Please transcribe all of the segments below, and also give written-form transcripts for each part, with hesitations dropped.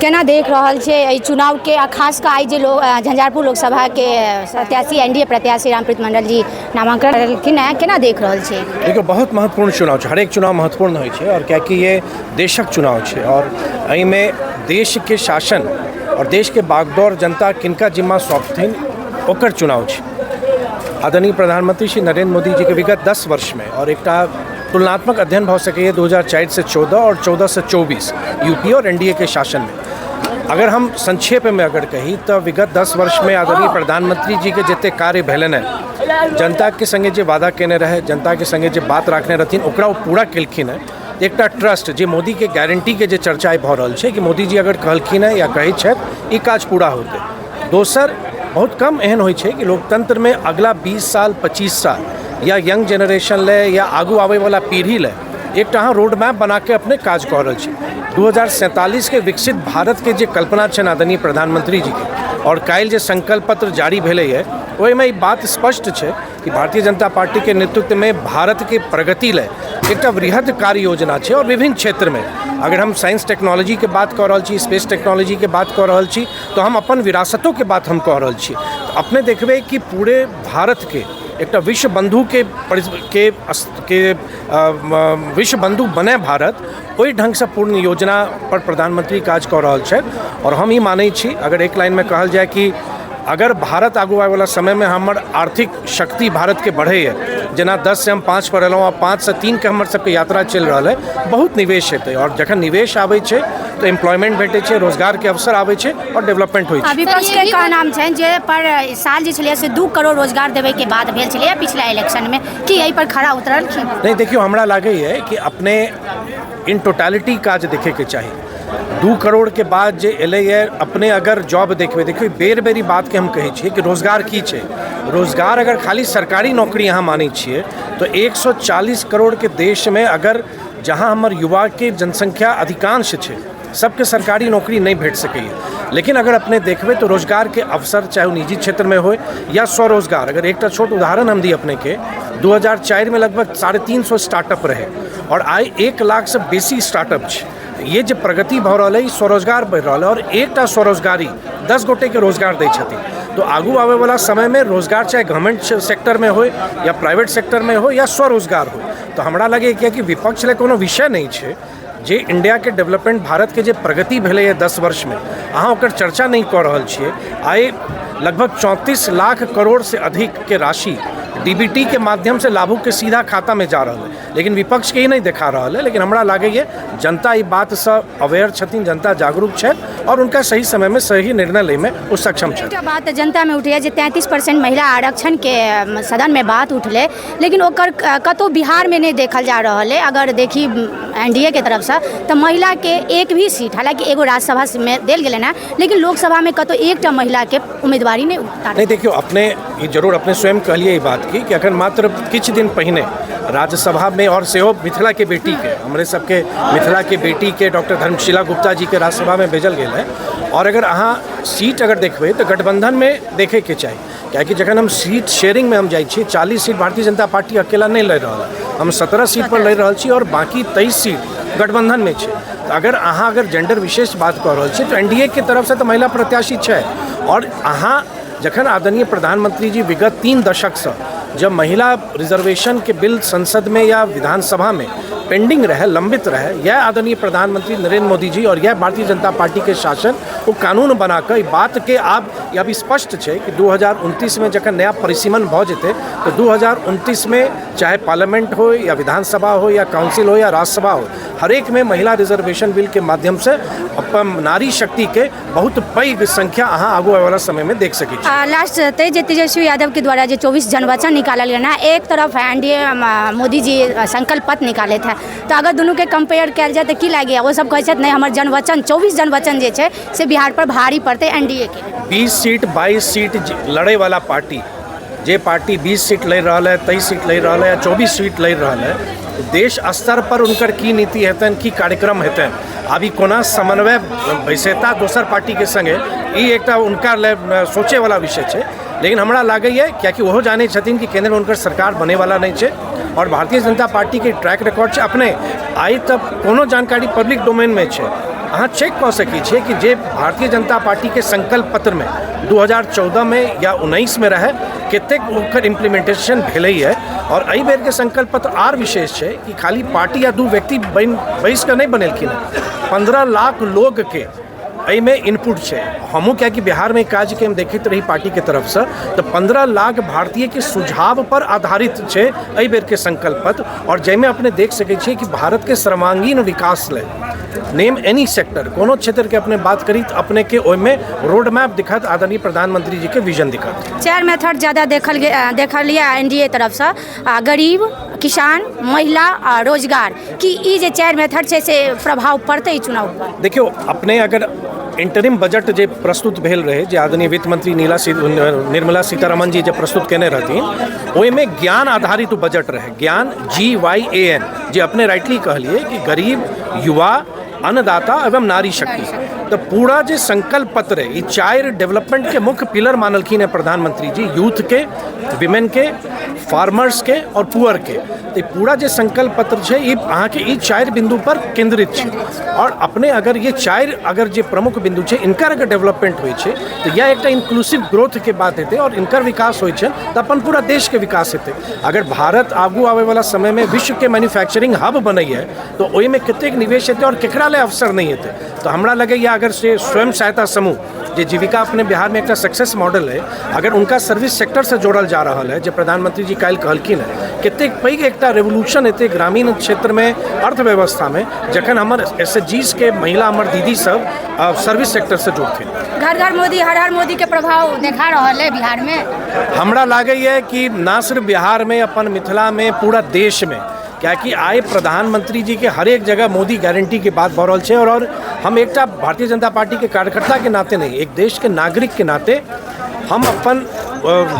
केना देख रहल छै एहि चुनावके, आ खास कऽ आइ जे लोक झंझारपुर लोकसभाके प्रत्याशी, एनडीए प्रत्याशी रामप्रीत मंडल जी नामांकन करेलखिन हेँ, केना देख रहल छै? देखियौ, बहुत महत्वपूर्ण चुनाव छै। हरेक चुनाव महत्वपूर्ण होइ छै आओर कियाकि ये देशक चुनाव छै आओर एहिमे देशके शासन आओर देशके बागडोर जनता किनका जिम्मा सौंपथिन, ओकर चुनाव छै। आदरणीय प्रधानमंत्री श्री नरेंद्र मोदी जीके विगत 10 वर्षमे आओर एकटा तुलनात्मक अध्ययन भऽ सकैए 2004 से 14 आओर 14 से 24 यूपी आओर एनडीए के शासनमे। अगर हम संक्षेपमे अगर कही तऽ विगत 10 वर्षमे आदरणीय प्रधानमंत्री जीके जतेक कार्य भेलनि हेँ, जनताके सङ्गे जे वादा केने रहै, जनताके सङ्गे जे बात राखने रहथिन, ओकरा ओ पूरा केलखिन हेँ। एकटा ट्रस्ट जे मोदीके गारंटीके जे चर्चा आइ भऽ रहल छै कि मोदीजी अगर कहलखिन हेँ या कहै छथि, ई काज पूरा होतै। दोसर, बहुत कम एहन होइ छै कि लोकतंत्रमे अगला 20 साल, 25 साल या यंग जेनरेशन लए या आगू आबैवला पीढ़ी लए एकटा अहाँ रोड मैप बनाके अपने काज कऽ रहल छी। 2047के विकसित भारतके जे कल्पना छनि आदरणीय प्रधानमंत्री जीके आओर काल्हि जे संकल्प पत्र जारी भेलैए, ओहिमे ई बात स्पष्ट छै कि भारतीय जनता पार्टीके नेतृत्वमे भारतके प्रगति लए एकटा वृहद कार्य योजना छै। आओर विभिन्न क्षेत्रमे अगर हम साइंस टेक्नोलॉजीके बात कऽ रहल छी, स्पेस टेक्नोलॉजीके बात कऽ रहल छी, तऽ हम अपन विरासतोके बात हम कऽ रहल छी। तऽ अपने देखबै कि पूरे भारतके एकटा विश्व बन्धुके के, के विश्व बन्धु बनै भारत, ओहि ढङ्गसँ पूर्ण योजना पर प्रधानमंत्री काज कऽ रहल छथि। आओर हम ई मानै छी, अगर एक लाइनमे कहल जाय कि अगर भारत आगू आबयवला समयमे हमर आर्थिक शक्ति भारतके बढ़ैए, जेना 10सँ हम 5 पर एलहुँ आ 5सँ 3के हमर सबके यात्रा चलि रहल है, बहुत निवेश हेतै आओर जखन निवेश आबै छै तऽ एम्प्लॉयमेंट भेटै छै, रोजगारके अवसर आबै छै आओर डेवलपमेंट होइ छै। विपक्षके कहनाम छनि जे पर साल जे छलैए से 2 करोड़ रोजगार देबैके बात भेल छलैए पिछला इलेक्शनमे, कि एहि पर खरा उतरलखिन? नहि, देखियौ, हमरा लागैए कि अपने इन टोटलिटी काज देखैके चाही। 2 करोड़के बाद जे एलैए, अपने अगर जॉब देखबै, देखियौ, बेर बेर ई बातके हम कहै छियै कि रोजगार की छै। रोजगार अगर खाली सरकारी नौकरी अहाँ मानै छियै तऽ 140 करोड़के देशमे अगर जहाँ हमर युवाके जनसंख्या अधिकांश छै, सबके सरकारी नौकरी नहि भेट सकैए। लेकिन अगर अपने देखबै तऽ रोजगारके अवसर चाहे ओ निजी क्षेत्रमे होइ या स्वरोजगार, अगर एकटा छोट उदाहरण हम दी अपनेके, 2004मे लगभग 350 स्टार्टअप रहै आओर आइ 1 लाखसँ बेसी स्टार्टअप छै। ये जे प्रगति भऽ रहल है, ई स्वरोजगार बढ़ि रहल है आओर एकटा स्वरोजगारी 10 गोटेके रोजगार दै छथिन। तऽ आगू आबैवला समयमे रोजगार चाहे गवर्नमेंट सेक्टरमे होइ या प्राइवेट सेक्टरमे होइ या स्वरोजगार होइ, तऽ हमरा लगैए कियाकि विपक्ष लए कोनो विषय नहि छै जे इंडियाके डेवलपमेंट, भारतके जे प्रगति भेलैए 10 वर्षमे, अहाँ ओकर चर्चा नहि कऽ रहल छियै। आइ लगभग 34 लाख करोड़सँ अधिकके राशि डीबीटी के माध्यमसँ लाभुकके सीधा खातामे जा रहल है, लेकिन विपक्षके ई नहि देखा रहल है। लेकिन हमरा लागैए जनता ई बातसँ अवेयर छथिन, जनता जागरूक छथि आओर हुनका सही समयमे सही निर्णय लैमे ओ सक्षम छथि। एकटा बात जनतामे उठैए जे 33% महिला आरक्षणके सदनमे बात उठलै, लेकिन ओकर कतहु बिहारमे नहि देखल जा रहल अइ। अगर देखी एनडीए के तरफसँ तऽ महिलाके एक भी सीट, हालाँकि एगो राज्यसभामे देल गेलनि हेँ, लेकिन लोकसभामे कतहु एकटा महिलाके उम्मीदवारी नहि उतारल। नहि, देखियौ, अपने ई जरूर अपने स्वयं कहलियै ई बात की अखन मात्र किछु दिन पहिने राज्यसभामे आओर सेहो मिथिलाके बेटीके, हमरे सबके मिथिलाके बेटीके, डॉक्टर धर्मशिला गुप्ता जीके राज्यसभामे भेजल गेल है। आओर अगर अहाँ सीट अगर देखबै तऽ गठबंधनमे देखैके चाही, कियाकि जखन हम सीट शेयरिंगमे हम जाइ छी, 40 सीट भारतीय जनता पार्टी अकेला नहि लड़ि रहल है, हम 17 सीट पर लड़ि रहल छी आओर बाकी 23 सीट गठबंधनमे छै। तऽ अगर अहाँ अगर जेंडर विशेष बात कऽ रहल छी तऽ एनडीए के तरफसँ तऽ महिला प्रत्याशी छै। आओर अहाँ जखन आदरणीय प्रधानमंत्री जी विगत 3 दशकसँ जब महिला रिजर्वेशनके बिल संसदमे या विधानसभामे पेंडिंग रहै, लंबित रहै, यह आदरणीय प्रधानमंत्री नरेंद्र मोदी जी और यह भारतीय जनता पार्टी के शासन ओ कानून बना कऽ ई बातके आब ई अभी स्पष्ट छै कि 2029मे जखन नया परिसीमन भऽ जेतै तऽ 2029मे चाहे पार्लियामेंट हो या विधानसभा हो या काउंसिल हो या राज्यसभा हो, हरेकमे महिला रिजर्वेशन बिलके माध्यमसँ अपन नारी शक्तिके बहुत पैघ संख्या अहाँ आगू आबयवला समयमे देख सकै छी। लास्ट ते जे तेजस्वी यादव के द्वारा जे 24 जनवचन निकालल गेल है, एक तरफ एनडीए मोदी जी संकल्प पत्र निकाले थे, तऽ अगर दुनूके कंपेयर कयल जाय तऽ की लागैए? ओ सब कहै छथि, नहि, हमर जनवचन, 24 जनवचन जे छै से बिहार पर भारी पड़तै एनडीए के। 20 सीट, 22 सीट लड़े वाला पार्टी, जे पार्टी 20 सीट लड़ि रहल है, 23 सीट लड़ि रहल है या 24 सीट लड़ि रहल है, देश स्तर पर हुनकर की नीति हेतनि, की कार्यक्रम हेतनि, अभी कोना समन्वय बैसेता दोसर पार्टीके सङ्गे, ई एकटा हुनका लए सोचैवला विषय छै। लेकिन हमरा लागैए, कियाकि ओहो जानै छथिन कि केन्द्रमे हुनकर सरकार बनैवला नहि छै आओर भारतीय जनता पार्टीके ट्रैक रिकॉर्ड छै, अपने आइ तक कोनो जानकारी पब्लिक डोमेनमे छै। अहाँ चेक कऽ सकै छियै कि जे भारतीय जनता पार्टीके संकल्प पत्रमे 2014 मे या 19 मे रहै, कतेक ओकर इम्प्लीमेंटेशन भेलैए। आओर एहि बेरके संकल्प पत्र आर विशेष छै कि खाली पार्टी या 2 व्यक्ति बैस कऽ नहि बनेलखिन हेँ, 15 लाख लोकके एहिमे इनपुट छै। हमहूँ कियाकि बिहारमे काजके हम देखैत रही पार्टीके तरफसँ, तऽ 15 लाख भारतीयके सुझाव पर आधारित छै एहि बेरके संकल्प पत्र। आओर जाहिमे अपने देख सकै छियै कि भारतके सर्वांगीण विकास लेल नेम एनी सेक्टर, कोनो क्षेत्रके अपने बात करी तऽ अपनेके ओहिमे रोड मैप दिखत, आदरणीय प्रधानमंत्री जीके विजन दिखत। 4 मेथड ज़्यादा देखल यऽ एनडीए तरफसँ, गरीब, किसान, महिला आ रोजगार। की ई जे 4 मेथड छै से प्रभाव पड़तै चुनाव पर? देखियौ, अपने अगर इंटरिम बजट जे प्रस्तुत भेल रहै, जे आदरणीय वित्त मंत्री निर्मला सीतारमन जी जे प्रस्तुत केने रहथिन, ओहिमे ज्ञान आधारित बजट रहै। ज्ञान GYAN, जे अपने राइटली कहलिए कि गरीब, युवा, अन्नदाता एवं नारी शक्ति। तऽ पूरा जे संकल्प पत्र है, ई 4 डेवलपमेंट के मुख्य पिलर मानलखिन है प्रधानमंत्री जी, यूथ के, विमेन के, फार्मर्स के और पुअर के। तऽ पूरा जे संकल्प पत्र छै ई अहाँके ई 4 बिंदु पर केंद्रित छै। और अपने अगर ये 4 अगर जे प्रमुख बिंदु छै इनकर अगर डेवलपमेंट होइ छै तऽ यह एकटा इंक्लूसिव ग्रोथ के बात हेतै और इनकर विकास होइ छै तऽ अपन पूरा देश के विकास हेतै। अगर भारत आगू आबै वाला समय में विश्व के मैन्युफैक्चरिंग हब बनैए तऽ ओहिमे कतेक निवेश हेतै और केकरा लए अवसर नहि हेतै। तऽ हमरा लगैए अगर से स्वयं सहायता समूह जे जीविका अपने बिहार में एकटा सक्सेस मॉडल है, अगर उनका सर्विस सेक्टर से जोड़ल जा रहा है, जे प्रधानमंत्री जी काल्हि कहलखिन है, कतेक पैघ एकटा रेवोल्यूशन हेतै ग्रामीण क्षेत्रमे, अर्थव्यवस्थामे, जखन हमर SHGs के महिला, हमर दीदी सब सर्विस सेक्टर से जुड़थिन। घर घर मोदी, हर हर मोदी के प्रभाव देखा रहल है बिहार में। हमरा लागैए कि ना सिर्फ बिहार में, अपन मिथिला में, पूरा देश में, कियाकि आइ प्रधानमंत्री जी के हर एक जगह मोदी गारंटी के बात भऽ रहल छै। और हम एकटा भारतीय जनता पार्टी के कार्यकर्ता के नाते नहीं, एक देश के नागरिक के नाते हम अपन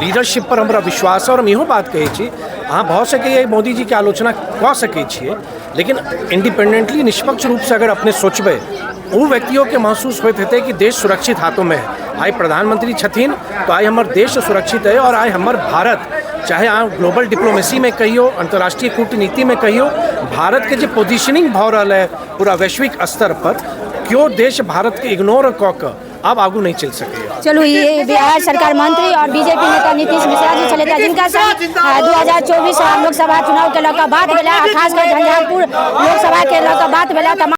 लीडरशिप पर हमरा विश्वास है। और हम इहो बात कहै छी, अहाँ भऽ सकैए मोदी जी के आलोचना कऽ सकै छियै, लेकिन इंडिपेंडेंटली निष्पक्ष रूपसँ अगर अपने सोचबै, ओ व्यक्तियों के महसूस होइत हेतै कि देश सुरक्षित हाथों में है। आइ प्रधानमंत्री छथिन तो आइ हमर देश सुरक्षित है। और आइ हमर भारत, चाहे अहाँ ग्लोबल डिप्लोमेसी में कहियो, अंतर्राष्ट्रीय कूटनीति में कहियो, भारत के जे पोजिशनिंग भऽ रहल है पूरा वैश्विक स्तर पर, केओ देश भारत के इग्नोर कऽ कऽ आब आगू नहीं चलि सकैए। चलू, ये बिहार सरकार मंत्री और बीजेपी नेता नीतीश मिश्रा जी छलथि, जिनका संग 2024 लोकसभा चुनाव के लऽ कऽ बात भेलै, खास कर झंझारपुर लोकसभा के लऽ कऽ बात भेलै। तमाम